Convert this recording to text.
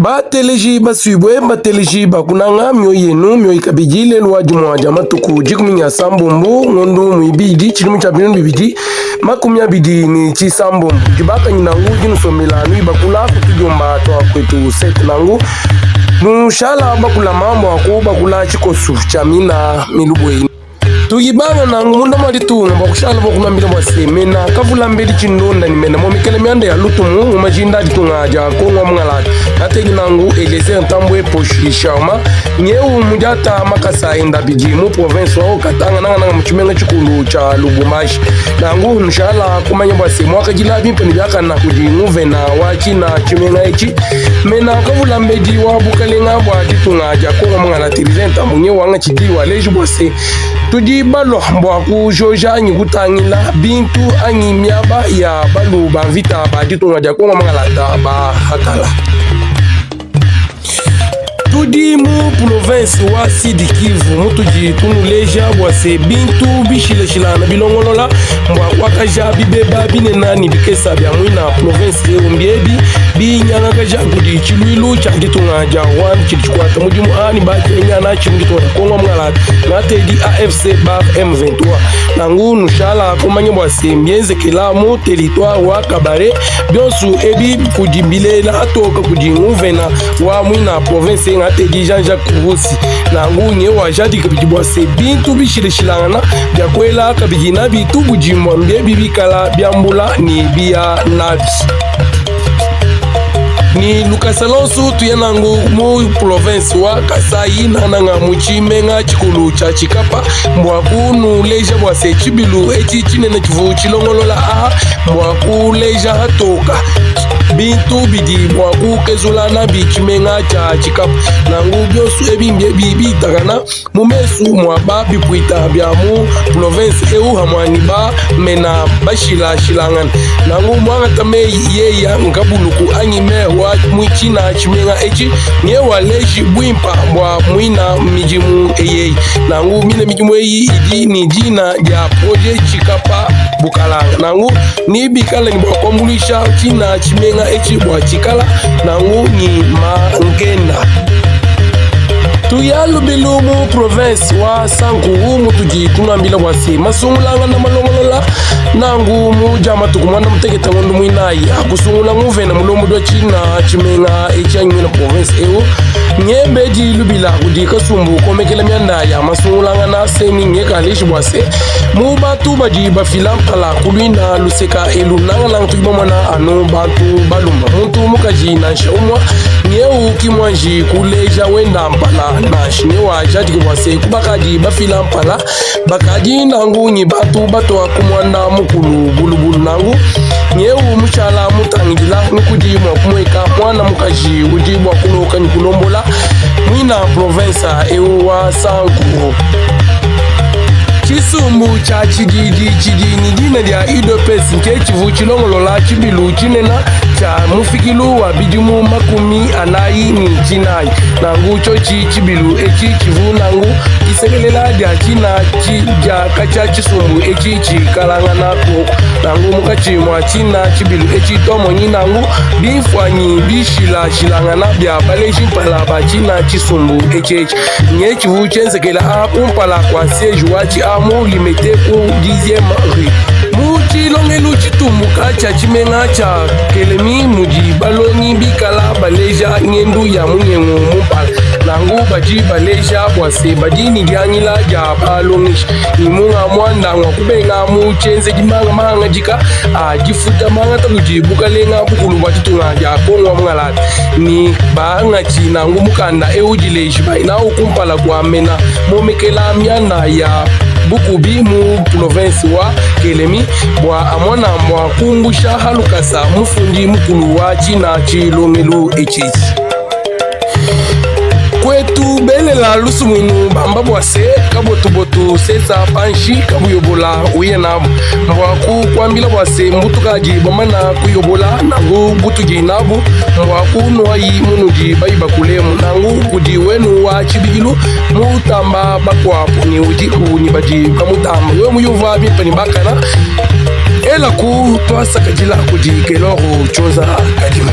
Bateleji basuibue, bateleji ba kunanga, mioyo yenu mioyi kabidi lelu wa dimua dia matuku dikumi ne asambombo ngondu muibidi tshidimu tshia 2026 dibakanyi nangu dinusombela nuibakula ku tudiomba tua kwetu 7 nangu nushala bakulama mua kubakula tshikosu tshia mina milubu Tuyibanga nangu munda mua ditunga bua kushala bua kunuambila bua se mena kavula mbedi tshindonda ni mena momikela mianda ya lutumu mu majinda a ditunga dia Kongo wa mungalata. Nateki nangu Eliezer Ntambwe Poshi Sharma nyeu mudiata makasa enda abidi mu province wa Haut-Katanga nangananga mu tshimenga tshikulu tshia Lubumbashi. Nangu nushala kumanya bua se muakadila bimpe ne biakana kudi nguvena wa tshina tshimenga etshi mena kavula mbedi wa bukalenga bua ditunga dia Kongo wa mungalata Eliezer Ntambwe nyeu wangatshidi waleji bua se tudi balua bua kujoja anyi kutangila bintu anyi miaba ya balu ba mvita ba ditunga dia Kongo Mangalata ba hakala. Tudi mu province wa Sud Kivu mutudi tunuleja bua se bintu bishilashilangana bilongolola mbua kuakaja bibeba binena ne bikesa bia muina province eu mbiebi binyangakaja kudi tshiluilu tshia ditunga dia Rwanda tshidi tshikuata mudimu ani bakenya natshi mu ditunga dia Kongo Mungalata ngatedi AFC bar M23 nangu nushala kumanya bua se mbienzekela mu territoire wa Kabare bionsu ebi kudi bilela atoka kudi nguvena wa muina province ngatedi Jean-Jacques Purusi nangu nye wajadika bidi bua se bintu bishilashilangana bia kuela kabidi nabi tubudimua mbiebi bikala biambula ne biya nabi ni lukasa lonsu tuya nangu mu province wa Kasai nananga mu tshimenga tshikulu tshia Tshikapa mbua kunuleja bua se tshibilu etshi tshinene tshivu tshilongolola aha mbua kuleja hatoka bintu bidi bua kukezula nabi tshimenga tshia Tshikapa nangu bionsu ebi mbiebi bitakana mu mesu mua ba bipuita bia mu province eu hamua ne ba mena bashilashilangana. Nangu muangata meyi yeya nkabuluku anyi maire wa mu tshina tshimenga etshi nye waleji buimpa bua muina midimu eyeyi. Nangu mine midimu eyi idi ne dina dia projet Tshikapa Bukalanga. Nangu ni bikala ne bua kuambuluisha tshina tshimenga etshi bua tshikala nangu ni mankenda. Tuya lubilu mu province wa Sankuru mutudi tunuambila bua se masungulangana malongolola nangu mu dia matuku muanda mutekete ngondo muinayi akusungula nguvena mulombodi wa tshina tshimenga etshi anyi muena province eu nyembe di lubila kudi kasumbu komekela mianda ya masungulangana seni ngekaleji bua se mu bantu badi bafila mpala ku luina luseka elu nangananga tudi bamona anu bantu baluma muntu mukaji nansha umua nyeu ki muanji kuleja wenda mpala nansha ne wajadiki bua se ku bakadi bafila mpala bakadi nangu nyi bantu batua ku muanda mukulu bulubulu nangu nyeu mushala mutangidila ni kudi mua kumueka muana mukaji udi bua kuloka nyi kulombola muina province eu wa Sankuru. Tshisumbu tshia tshididi tshidi ne dina dia UDPS nke tshivu tshilongolola tshibilu tshinena tshia mufikilu wa bidimu 49. Nangu tshiotshi tshibilu etshi tshivu nangu disekelela dia tshina dia katshia tshisumbu etshi tshikalangana kuoku. Nangu mukatshi mua tshina tshibilu etshi tuamonyi nangu bimfuanyi bishilashilangana bia baleji mpala ba tshina tshisumbu etshi etshi. Nye tshivu tshienzekela a kumpala kua siege watshi a mu Limete ku 10e rue. Mu tshilongelu tshitumbuka tshia tshimenga tshia Kelemi mudi balongi bikala baleja ngendu ya munyengu mu mpala, nangu badi baleja bua se badi ne diangila dia balongeshi ne munga muanda ngua kubenga mu tshienzedi manga mahangadika a difuta mangata kudi bukalenga bukulu bua ditunga dia Kongo wa mungalata ne bangatshi nangu mukanda eu dileji nawu kumpala kua mena momekela mianda ya bukubi mu province wa Kelemi bua amona mua kumbusha halukasa mufundi mukulu wa tshina tshilongelu etshi. Kwetu belela lusumuinu bamba bua se kabotubotu sesa panshi kabuyobola uye nabu mbua kukuambila bua se mbutukadi bamana kuyobola nangu butudi nabu mbua kunuayi munudi bayibakulemu nangu kudi wenu wa tshibidilu mutamba bakuabu ne udiku ne badi bamutamba wewe muyuva bimpe ne bakana elaku tuasakadila kudi Keloro Tshioza Kadima.